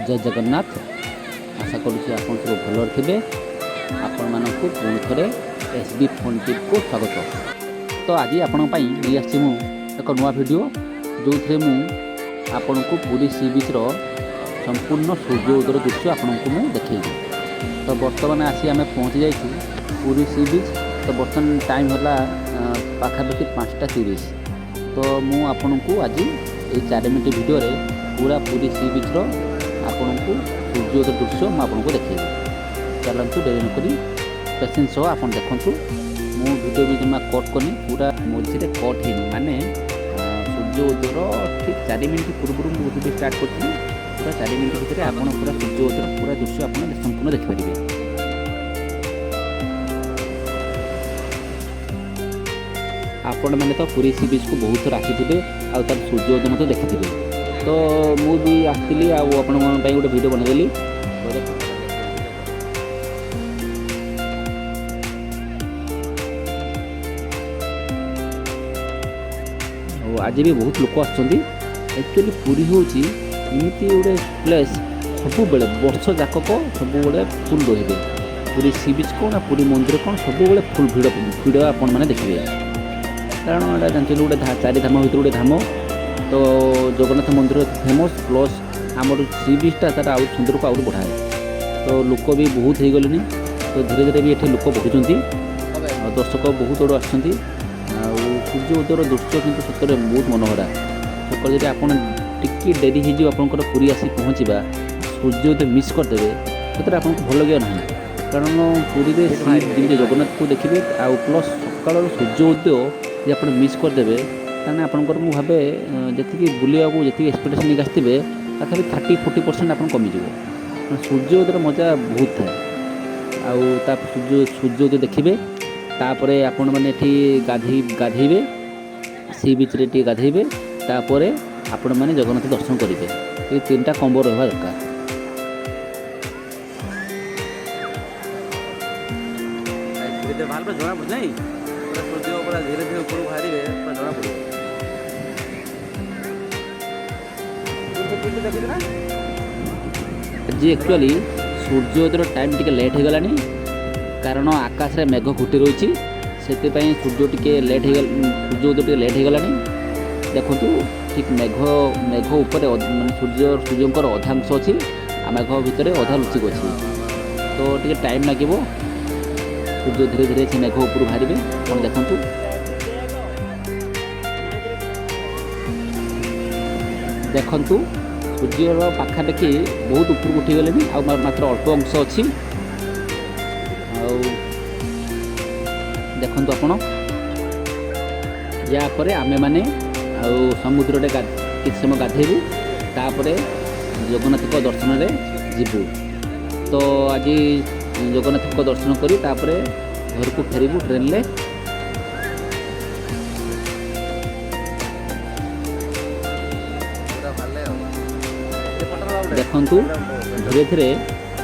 ଜୟ ଜଗନ୍ନାଥ। ଆଶା କରୁଛି ଆପଣ ସବୁ ଭଲରେ ଥିବେ। ଆପଣମାନଙ୍କୁ ପୁଣି ଥରେ ଏସ୍ ବି ଫୋନ୍ ଟିପ୍କୁ ସ୍ୱାଗତ। ତ ଆଜି ଆପଣଙ୍କ ପାଇଁ ନେଇ ଆସିଛି ମୁଁ ଏକ ନୂଆ ଭିଡ଼ିଓ, ଯେଉଁଥିରେ ମୁଁ ଆପଣଙ୍କୁ ପୁରୀ ସି ବିଚ୍ର ସମ୍ପୂର୍ଣ୍ଣ ସୂର୍ଯ୍ୟ ଉଦୟର ଦୃଶ୍ୟ ଆପଣଙ୍କୁ ମୁଁ ଦେଖେଇବି। ତ ବର୍ତ୍ତମାନ ଆସି ଆମେ ପହଞ୍ଚି ଯାଇଛୁ ପୁରୀ ସି ବିଚ୍। ତ ବର୍ତ୍ତମାନ ଟାଇମ୍ ହେଲା ପାଖାପାଖି 5:30। ତ ମୁଁ ଆପଣଙ୍କୁ ଆଜି ଏଇ 4 ମିନିଟ୍ ଭିଡ଼ିଓରେ ପୁରା ପୁରୀ ସି ବିଚ୍ର ଆପଣଙ୍କୁ ସୂର୍ଯ୍ୟୋଦୟ ଦୃଶ୍ୟ ମୁଁ ଆପଣଙ୍କୁ ଦେଖେଇବି। ଚାଲନ୍ତୁ, ଡେରି ନକରି ପେସେନ୍ସ ସହ ଆପଣ ଦେଖନ୍ତୁ। ମୁଁ ଭିଡ଼ିଓ ବି ଜମା କଟ୍ କରିନି, ପୁରା ମଝିରେ କଟ୍ ହେଇନି। ମାନେ ସୂର୍ଯ୍ୟ ଉଦୟର ଠିକ୍ 4 ମିନିଟ୍ ପୂର୍ବରୁ ମୁଁ ଭିଡ଼ିଓ ଷ୍ଟାର୍ଟ କରିଥିଲି। ପୁରା 4 ମିନିଟ୍ ଭିତରେ ଆପଣ ପୁରା ସୂର୍ଯ୍ୟ ଉଦୟର ପୁରା ଦୃଶ୍ୟ ଆପଣ ସମ୍ପୂର୍ଣ୍ଣ ଦେଖିପାରିବେ। ଆପଣମାନେ ତ ପୁରୀ ସି ବିଚ୍କୁ ବହୁତ ଥର ଆସିଥିବେ ଆଉ ତାର ସୂର୍ଯ୍ୟ ଉଦୟ ମଧ୍ୟ ଦେଖିଥିବେ। ତ ମୁଁ ବି ଆସିଥିଲି ଆଉ ଆପଣଙ୍କ ପାଇଁ ଗୋଟେ ଭିଡ଼ିଓ ବନେଇଦେଲି। ତ ଦେଖନ୍ତୁ। ଆଉ ଆଜି ବି ବହୁତ ଲୋକ ଆସୁଛନ୍ତି। ଆକ୍ଚୁଆଲି ପୁରୀ ହେଉଛି ଏମିତି ଗୋଟେ ପ୍ଲେସ୍, ସବୁବେଳେ ବର୍ଷ ଯାକକ ସବୁବେଳେ ଫୁଲ୍ ରହିବେ। ପୁରୀ ସି ବିଚ୍ କ'ଣ, ପୁରୀ ମନ୍ଦିର କ'ଣ, ସବୁବେଳେ ଫୁଲ୍ ଭିଡ଼ ଭିଡ଼ ଆପଣମାନେ ଦେଖିବେ। କାରଣ ଏଇଟା ଜାଣିଛନ୍ତି, ଗୋଟେ ଚାରି ଧାମ ଭିତରୁ ଗୋଟେ ଧାମ। ତ ଜଗନ୍ନାଥ ମନ୍ଦିର ଫେମସ୍, ପ୍ଲସ୍ ଆମର ସି ବିଚ୍ଟା ତାର ଆଉ ସୁନ୍ଦରକୁ ଆହୁରି ବଢ଼ାଏ। ତ ଲୋକ ବି ବହୁତ ହେଇଗଲେଣି। ତ ଧୀରେ ଧୀରେ ବି ଏଠି ଲୋକ ବଢ଼ୁଛନ୍ତି ଆଉ ଦର୍ଶକ ବହୁତ ଆଡ଼ୁ ଆସୁଛନ୍ତି। ଆଉ ସୂର୍ଯ୍ୟ ଉଦୟର ଦୃଶ୍ୟ କିନ୍ତୁ ସତରେ ବହୁତ ମନୋହରା। ସକାଳେ ଯଦି ଆପଣ ଟିକିଏ ଡେରି ହେଇଯିବ ଆପଣଙ୍କର ପୁରୀ ଆସି ପହଞ୍ଚିବା, ସୂର୍ଯ୍ୟ ଉଦୟ ମିସ୍ କରିଦେବେ, ସେଥିରେ ଆପଣଙ୍କୁ ଭଲ ଲାଗିବ ନାହିଁ। କାରଣ ପୁରୀରେ ଯେମିତି ଜଗନ୍ନାଥକୁ ଦେଖିବେ ଆଉ ପ୍ଲସ୍ ସକାଳର ସୂର୍ଯ୍ୟ ଉଦୟ ଯଦି ଆପଣ ମିସ୍ କରିଦେବେ, ତାହେଲେ ଆପଣଙ୍କର ମୁଁ ଭାବେ ଯେତିକି ବୁଲିବାକୁ ଯେତିକି ଏକ୍ସପେକ୍ଟେସନ୍ ନେଇକି ଆସିଥିବେ, ପାଖାପାଖି 30-40% ଆପଣ କମିଯିବ। କାରଣ ସୂର୍ଯ୍ୟ ଉଦୟର ମଜା ବହୁତ ଥାଏ। ଆଉ ତା ସୂର୍ଯ୍ୟ ଉଦୟ ଦେଖିବେ, ତାପରେ ଆପଣମାନେ ଏଠି ଗାଧେଇବେ, ସି ବିଚ୍ରେ ଟିକେ ଗାଧେଇବେ, ତାପରେ ଆପଣମାନେ ଜଗନ୍ନାଥ ଦର୍ଶନ କରିବେ। ଏଇ ତିନିଟା କମ୍ବୋ ରହିବା ଦରକାର। ଧୀରେ ଧୀରେ ବାହାର, ପୁରା ଜଣା ପଡୁଛି ନାଇଁ? ପୁରା ସୂର୍ଯ୍ୟ ପୁରା ଧୀରେ ଧୀରେ ଉପରକୁ ବାହାରିବେ, ପୁରା ଜଣା ପଡ଼ିବ। ଦେଖିଛୁ ନା? ଆଜି ଆକ୍ଚୁଆଲି ସୂର୍ଯ୍ୟୋଦୟର ଟାଇମ୍ ଟିକେ ଲେଟ୍ ହେଇଗଲାଣି, କାରଣ ଆକାଶରେ ମେଘ ଘୋଟି ରହିଛି। ସେଥିପାଇଁ ସୂର୍ଯ୍ୟ ଟିକେ ଲେଟ୍ ହେଇଗଲା, ସୂର୍ଯ୍ୟ ଉଦୟ ଟିକେ ଲେଟ୍ ହେଇଗଲାଣି। ଦେଖନ୍ତୁ, ଠିକ୍ ମେଘ ଉପରେ ମାନେ ସୂର୍ଯ୍ୟଙ୍କର ଅଧା ଅଂଶ ଅଛି ଆଉ ମେଘ ଭିତରେ ଅଧା ଲୁଚିକି ଅଛି। ତ ଟିକେ ଟାଇମ୍ ଲାଗିବ। ସୂର୍ଯ୍ୟ ଧୀରେ ଧୀରେ ସେ ମେଘ ଉପରୁ ବାହାରିବେ, ଆପଣ ଦେଖନ୍ତୁ। ଦେଖନ୍ତୁ, ସୂର୍ଯ୍ୟର ପାଖାପାଖି ବହୁତ ଉପରକୁ ଉଠିଗଲେଣି ଆଉ ମାତ୍ର ଅଳ୍ପ ଅଂଶ ଅଛି। ଆଉ ଦେଖନ୍ତୁ ଆପଣ, ୟା ପରେ ଆମେମାନେ ଆଉ ସମୁଦ୍ରରେ କିଛି ସମୟ ଗାଧେଇବୁ, ତାପରେ ଜଗନ୍ନାଥଙ୍କ ଦର୍ଶନରେ ଯିବୁ। ତ ଆଜି ଜଗନ୍ନାଥଙ୍କ ଦର୍ଶନ କରି ତାପରେ ଘରକୁ ଫେରିବୁ ଟ୍ରେନରେ। ପୁରା ବାହାରିଲେ ଆଉ ଏ ଦେଖନ୍ତୁ, ଧୀରେ ଧୀରେ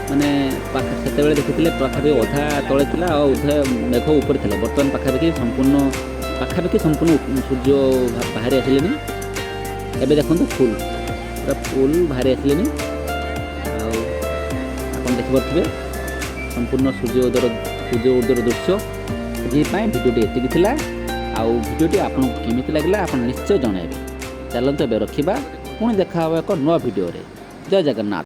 ମାନେ ପାଖ ସେତେବେଳେ ଦେଖିଥିଲେ ପାଖାପାଖି ଅଧା ତଳେ ଥିଲା ଆଉ ଅଧା ମେଘ ଉପରେ ଥିଲା। ବର୍ତ୍ତମାନ ପାଖାପାଖି ସମ୍ପୂର୍ଣ୍ଣ ସୂର୍ଯ୍ୟ ବାହାରି ଆସିଲେଣି। ଏବେ ଦେଖନ୍ତୁ, ଫୁଲ୍, ପୁରା ଫୁଲ୍ ବାହାରି ଆସିଲେଣି। ଆଉ ଆପଣ ଦେଖିପାରୁଥିବେ ସମ୍ପୂର୍ଣ୍ଣ ସୂର୍ଯ୍ୟ ଉଦୟର ଦୃଶ୍ୟ। ଆଜି ପାଇଁ ଭିଡ଼ିଓଟି ଏତିକି ଥିଲା। ଆଉ ଭିଡ଼ିଓଟି ଆପଣଙ୍କୁ କେମିତି ଲାଗିଲା, ଆପଣ ନିଶ୍ଚୟ ଜଣାଇବେ। ଚାଲନ୍ତୁ, ଏବେ ରଖିବା। ପୁଣି ଦେଖା ହେବ ଏକ ନୂଆ ଭିଡ଼ିଓରେ। ଜୟ ଜଗନ୍ନାଥ।